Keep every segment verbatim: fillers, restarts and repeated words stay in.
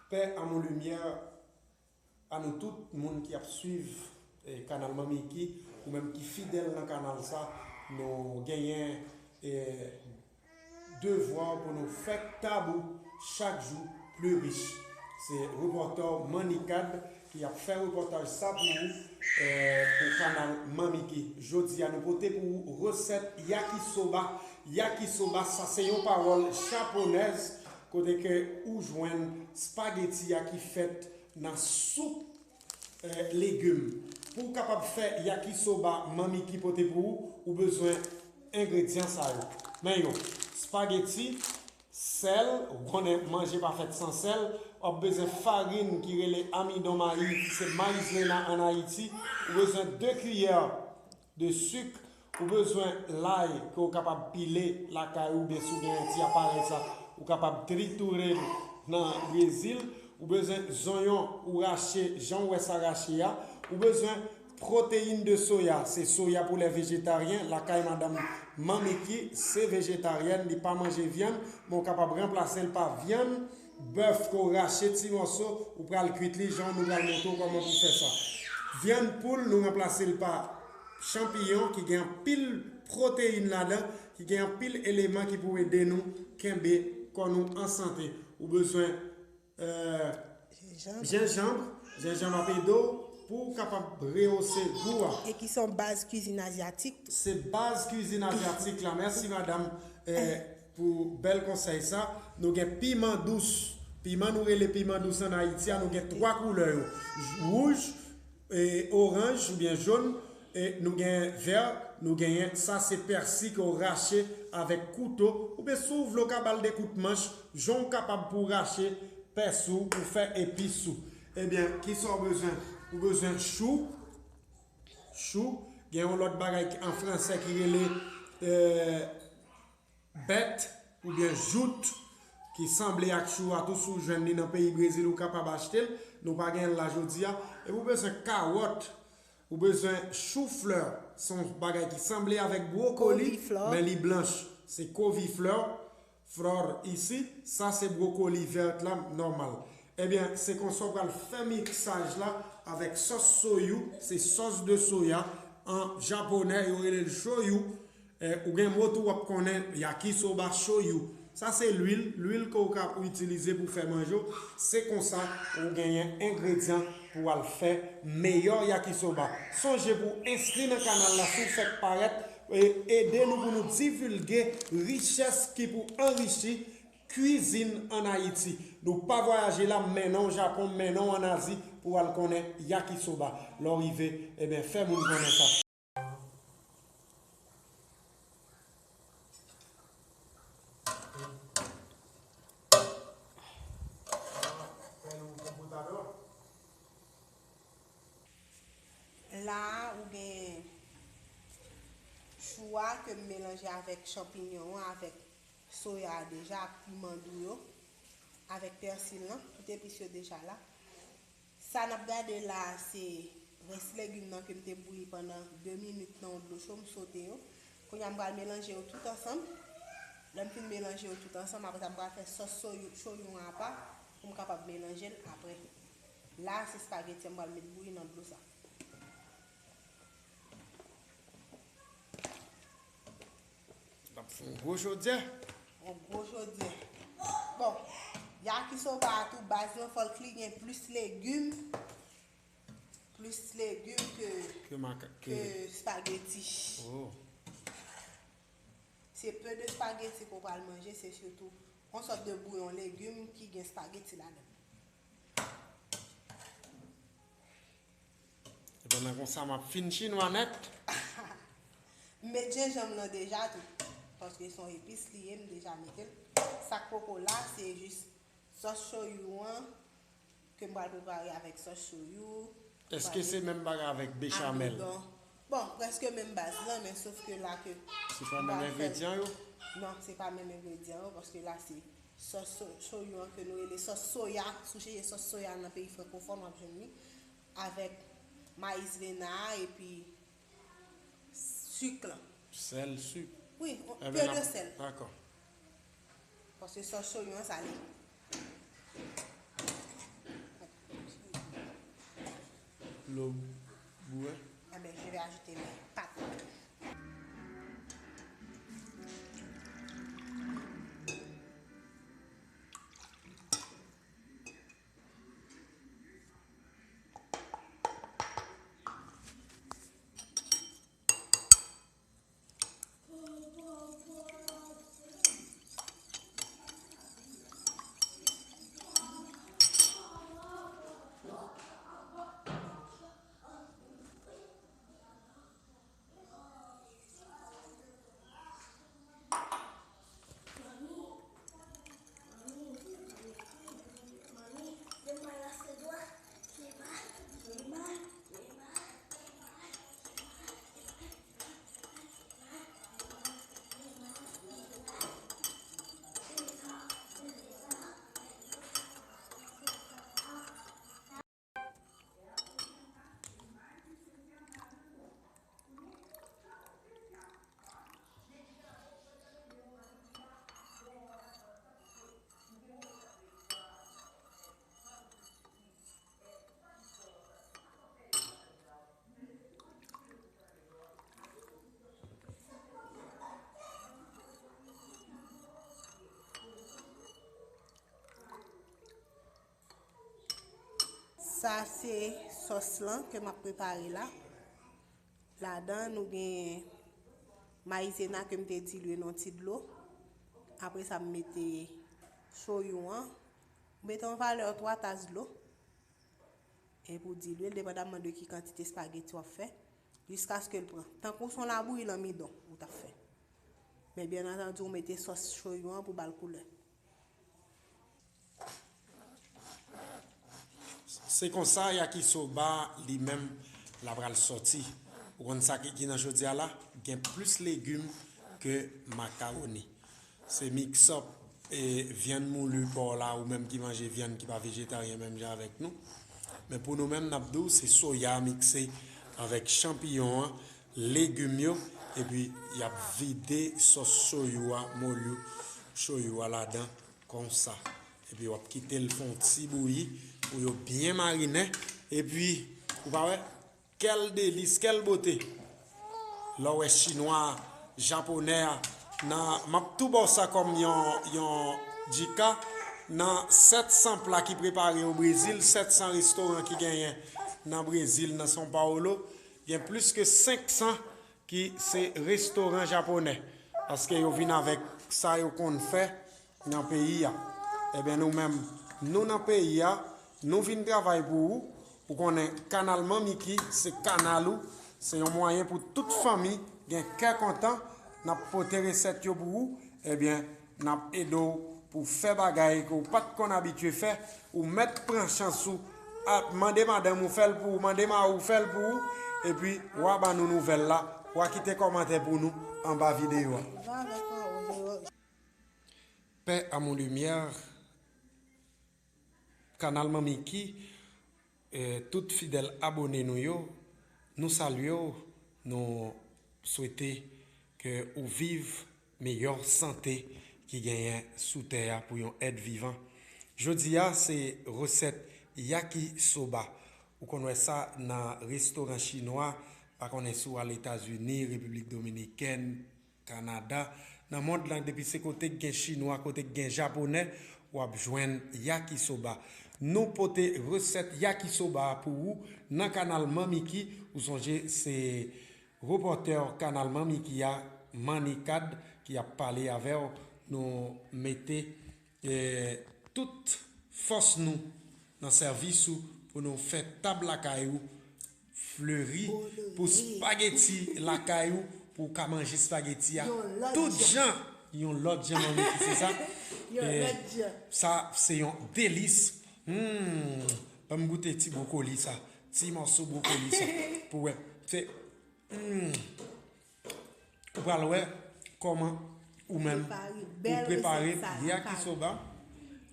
Pè amou limyè a nou tout moun ki ap swiv eh, kanal Manmiki, ou menm ki fidèl nan kanal sa, nou genyen eh, devwa pou nou fè tab ou chak jou pli rich. Se repòtè Mannikad ki ap fè repòtaj sa pou ou eh, pou kanal Manmiki. Jodi a nou pote pou ou resèt yakisoba. Yakisoba sa se yon pawòl japonèz kote ke ou jwenn spageti a ki fèt nan soup eh, legim. Pou w kapab fè yakisoba Manmiki pote pou ou, ou bezwen engredyan sa yo. Men yo, spageti, sèl, ou konnen manje pa fèt san sèl, w ap bezwen farin ki rele amidon mayi, ki se mayizena ann Ayiti, ou bezwen de kiyè de sik, ou bezwen lay ke w kapab pile lakay ou oubyen si w gen yon ti aparèy sa, ou kapab triture l nan Brezil, ou bezwen zonyon ou rache jan w wè sa rache a, ou bezwen pwoteyin de soya, se soya pou lè vejetaryen, lakay madanm Manmiki se vejetaryèn, li pa manje vyann, men w kapab ranplase l pa vyann bèf ke w rache ti mòso, ou pral kwit li jan nou pral montre w kòman pou fè sa. Vyann poul, nou ranplase l pa chanpiyon ki gen anpil pwoteyin ladan, ki gen anpil eleman ki pou ede nou kenbe kò nou an sante. Ou bezwen eh, jenjanm, jenjanm ap ede w pou w kapab rehose gou a. E ki se yon baz kwizin azyatik tou. Se baz kwizin azyatik la. Mèsi madanm eh, pou bèl konsèy sa. Nou gen piman dous. Piman nou rele piman dous ann Ayiti a, nou gen twa koulè yo. Wouj, eh, oranj oubyen jòn, eh, nou gen vè, nou genyen sa se pèsi ke w rache avèk kouto, oubyen si w vle w ka ba l de kout manch, jan w kapab pou w rache pèsi w, pou w fè epis ou. Ebyen, kisa w bezwen? Ou bezwen chou, chou, gen yon lòt bagay ki- an fransè ki rele eh, bèt oubyen jout ki sanble ak chou a tou, si w jwenn li nan peyi Brezil, ou kapab achte l. Nou pa genyen l la jodi a. Epi ou bezwen kawòt, ou bezwen chouflè, se yon bagay ki sanble avèk bwokoli, men li blanch. Se koviflè, flor isi, sa se bwokoli vèt la, nòmal. Ebyen, se konsa w pral fè miksaj la avèk sòs soyou, se sòs de soya, an japonè, yo rele l shoyu. Eh, ou gen mo tou w ap konnen, yakisoba shoyu. Sa se lwil, lwil ke w ka itilize pou fè manje w. Se konsa ou genyen engredyan pou w al fè meyè yakisoba. Sonje pou w enskri nan kanal la si w fèk parèt, e ede nou pou nou divilge richès ki pou anrichi kwizin ann Ayiti. Nou pa vwayaje la, m mennen w Japon, m mennen w ann Azi pou w al konnen yakisoba. Lè w rive, ebyen, fè moun konnen sa. La a, ou gen chou a ke m melanje avèk chanpinyon an, avèk soya a deja, ak piman dou yo, avèk pèsi lan, tout epis yo deja la. Sa n ap gade la a, se rès legim nan ke m te bouyi pandan de minit nan yon dlo cho, m sote yo. Kounye a, m pral melanje yo tout ansanm. Lè m fin melanje yo tout ansanm, apre sa, m pral fè sòs soyou, shoyu an apa pou m kapab melanje l apre. La a, se espageti an m pral met bouyi nan dlo sa. L ap fè yon gwo chodyè. Yon gwo chodyè. Bon, yakisoba a tou, baz lan, fòk li gen plis legim, plis legim ke, ke, ke spageti. Oh. Se pe de spageti ke w pral manje, se sitou yon sòt de bouyon legim ki gen spageti ladan l. E pandan konsa, m ap fin chinwa nèt. M met jenjanm lan deja tou, paske se yon epis li ye, m deja mete l. Sa k poko la, se jis sòs shoyu an ke m pral prepare avèk sòs shoyu. Èske se menm bagay avèk bechamèl? Amidon. Bon, prèske menm baz lan, men sof ke la ke... Se pa menm engredyan yo? Non, se pa menm engredyan yo, paske la se sòs so-, shoyu an ke nou rele sòs soya. Si w chèche sòs soya nan peyi frankofòn, w ap jwenn li. Avèk mayizena a epi sik lan. Sèl, sik. Wi, on, pe de sèl. Dakò. Paske sòs shoyu an salé. Dlo bouyi. Eh ben, je vais ajouter mes pâtes. Sa se sòs lan ke m ap prepare la. Ladan nou gen mayizena ke m te dilye nan ti dlo. Apre sa m mete choyon an. M mete yon valè twa tas dlo. Epi w dilye l depandamman de ki kantite espageti w ap fè. Jiskaske l pran. Tankou se yon labouyi lanmidon ou t ap fè. Men byen antandi w mete sòs choyon an pou ba l koulè. Se konsa yakisoba li menm la pral sòti. Ou konn sa ki nan jodi a la? Gen plis legim ke makawoni. Se mix up e vyann mouli pa w la, ou menm ki manje vyann ki pa vejetaryen menm jan avèk nou. Men pou nou menm n ap di w se soya mikse avèk chanpiyon an, legim yo, epi y ap vide sòs soyou a, mouli soyou a ladan konsa. Epi w ap kite l fè yon ti bouyi pou yo byen marinen. Epi, ou pa wè? Kèl delis, kèl bote! Lè w wè chinwa, japonè a, nan, m ap tou ba w sa kòm yon, yon djika, nan sèt san pla ki prepare o Brezil, sèt san restoran ki genyen nan Brezil, nan São Paulo, gen plis ke senk san ki se restoran japonè, paske yo vin avèk sa yo konn fè nan peyi a. Ebyen, nou menm, nou nan peyi a, nou vin travay pou ou. Ou konnen Kanal Manmiki se kanal ou, se yon mwayen pou tout fanmi gen kè kontan. N ap pote resèt yo pou ou. Ebyen, n ap ede w pou w fè bagay ke w pa t konn abitye fè. Ou mèt pran chans ou, ap mande madanm ou fè l pou ou, mande mari w fè l pou ou, epi w a ban nou nouvèl la, w a kite kòmantè pou nou anba videyo a. Pè Amour Lumière, Kanal Manmiki, eh, tout fidèl abone nou yo, nou salye w, nou swete ke ou viv meyè sante ki genyen sou tè a pou yon èt vivan. Jodi a, se resèt yakisoba. Ou konn wè sa nan restoran chinwa, pa konnen si w al Etazini, Repiblik Dominikèn, Kanada, nan mond lan, depi se kote k gen chinwa, kote k gen japonè, w ap jwenn yakisoba. Nou pote resèt yakisoba a pou ou nan Kanal Manmiki. Ou sonje se repòtè Kanal Manmiki a, Mannikad, ki ap pale avè w. Nou mete, eh, tout fòs nou nan sèvis ou pou nou fè tab lakay ou fleri, pou spageti lakay ou, pou w ka manje spageti a tout jan, yon lòt jan, manmi ki se sa. Sa se yon delis. Hmm, ban m goute ti bwokoli sa, ti mòso bwokoli sa, pou wè. Se, hmm, ou pral wè kòman ou menm ou prepare yakisoba,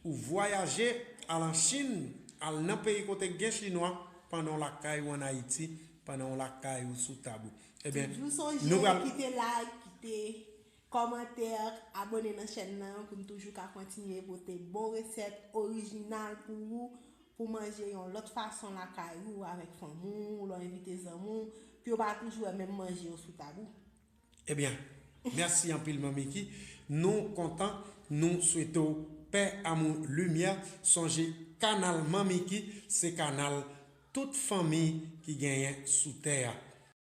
ou vwayaje al an Chin, al nan peyi kote gen chinwa, pandan w lakay ou an Ayiti, pandan w lakay ou sou tab ou. Ebyen, nou pral kite like, kite kòmantè, abone nan chèn nan pou n toujou ka kontinye pote bon resèt orijinal pou ou. pou manje yon lòt fason lakay ou avèk fanmi w, lè w envite zanmi w, pou yo pa toujou wè menm manje yo sou tab ou. Ebyen, mèsi anpil Manmiki. Nou kontan, nou swete w pè, amou, limyè. Sonje, kanal Manmiki se kanal tout fanmi ki genyen sou tè a.